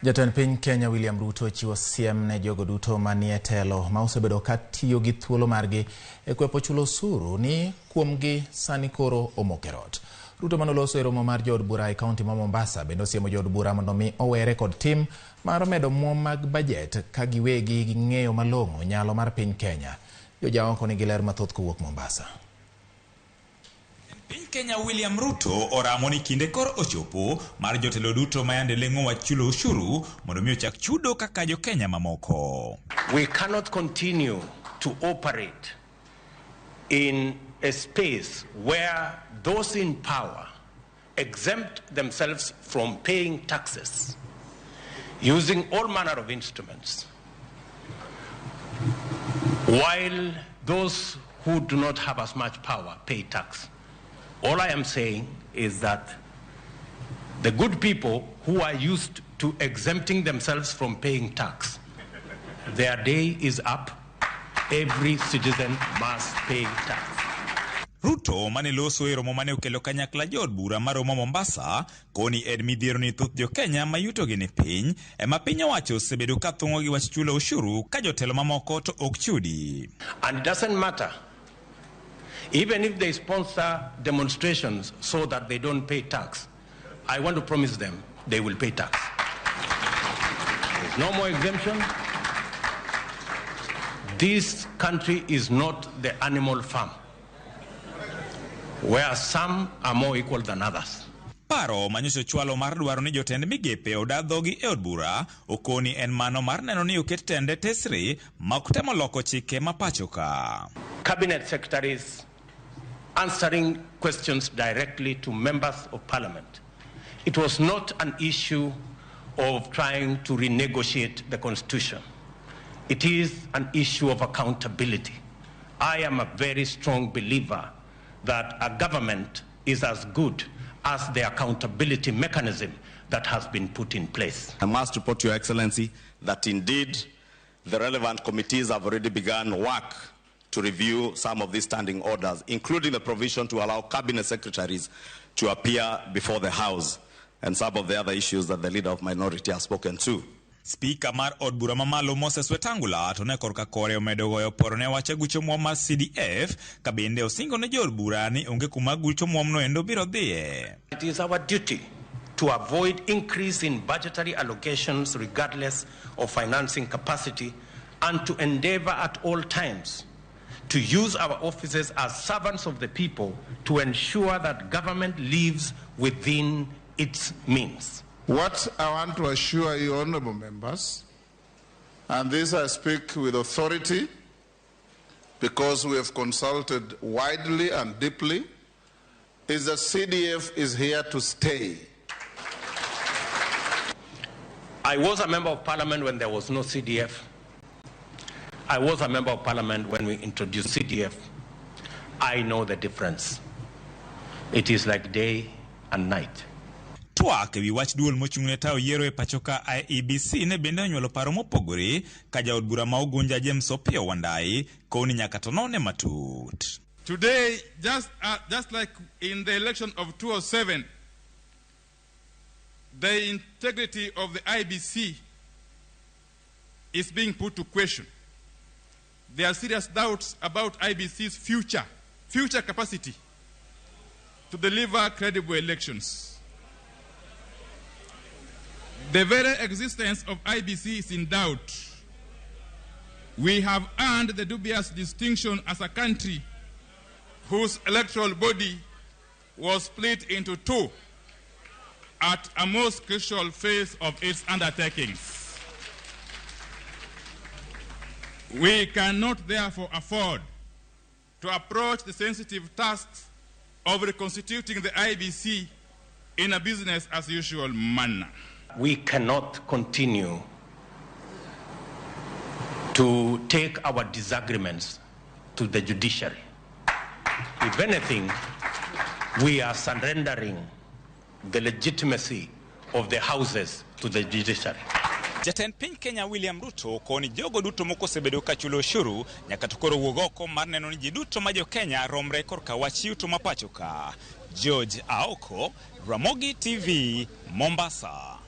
Jatend piny Kenya William Ruto chiwo siem ne jogo duto manie telo ma osebedo ka tiyo gi thuolo margi e kwepo chulo osuru ni kuomgi sani koro omoko e rot. Ruto manoloso e romo mar jood bura e kaunti ma Mombasa bende osiemo jood bura mondo mi owere kod tim mar medo omuom mag bajet ka giwegi ging'eyo malong'o nyalo mar piny Kenya. Jojaoko nigi ler mathoth kowuok Mombasa. Piny Kenya William Ruto oramo ni kinde koro ochopo mar jotelo duto ma yande leng'o wach chulo ushuru mondo mi ochak chudo kaka jo Kenya mamoko. We cannot continue to operate in a space where those in power exempt themselves from paying taxes using all manner of instruments, while those who do not have as much power pay tax. All I am saying is that the good people who are used to exempting themselves from paying tax, their day is up. Every citizen must pay tax. Ruto mane loso e romo mane okelo kanyakla jood bura maromo Mombasa koni en midhiero ni thoth jo Kenya ma yutogi ni piny ema piny owacho osebedo ka thung'o gi wach chulo ushuru ka jotelo mamoko to ok chudi. And it doesn't matter, even if they sponsor demonstrations so that they don't pay tax, I want to promise them they will pay tax. There's no more exemption. This country is not the animal farm where some are more equal than others. Paro manyocha ochwalo mar dwaro ni jotend migepe oda dhogi e od bura okoni en mano mar neno ni oket tende tesre ma ok temo loko chike ma pacho ka. Cabinet secretaries answering questions directly to members of parliament. It was not an issue of trying to renegotiate the constitution. It is an issue of accountability. I am a very strong believer that a government is as good as the accountability mechanism that has been put in place. I must report to Your Excellency that indeed the relevant committees have already begun work to review some of these standing orders, including the provision to allow cabinet secretaries to appear before the House and some of the other issues that the leader of minority has spoken to. Spika mar od bura mamalo Moses Wetangula to ne korka kore omedo goyo poro ne wach aguch omuom mar CDF ka bende osingo ne jood bura ni onge kuma aguch omuom no endo biro dhiye. It is our duty to avoid increase in budgetary allocations regardless of financing capacity and to endeavor at all times to use our offices as servants of the people to ensure that government lives within its means. What I want to assure you, honorable members, and this I speak with authority because we have consulted widely and deeply, is that CDF is here to stay. I was a member of parliament when there was no CDF. I was a member of parliament when we introduced CDF. I know the difference. It is like day and night. Twak ewi wach duol mochung' ne tayo yiero e pacho ka IEBC ne bende onyuolo paro mopogore ka jaod bura ma Ugunja James Opiyo Wandayi koni nyaka to none matut. Today, just like in the election of 2007, the integrity of the IBC is being put to question. There are serious doubts about IBC's future capacity to deliver credible elections. The very existence of IBC is in doubt. We have earned the dubious distinction as a country whose electoral body was split into two at a most crucial phase of its undertakings. We cannot therefore afford to approach the sensitive tasks of reconstituting the IBC in a business as usual manner. We cannot continue to take our disagreements to the judiciary. If anything, we are surrendering the legitimacy of the houses to the judiciary. Jatend piny Kenya William Ruto koni jogo duto mokosebedo ka chulo ushuru nyaka to koro wuog oko mar neno ni ji duto ma jo Kenya romre korka wach yuto ma pacho ka. George Aoko, Ramogi TV, Mombasa.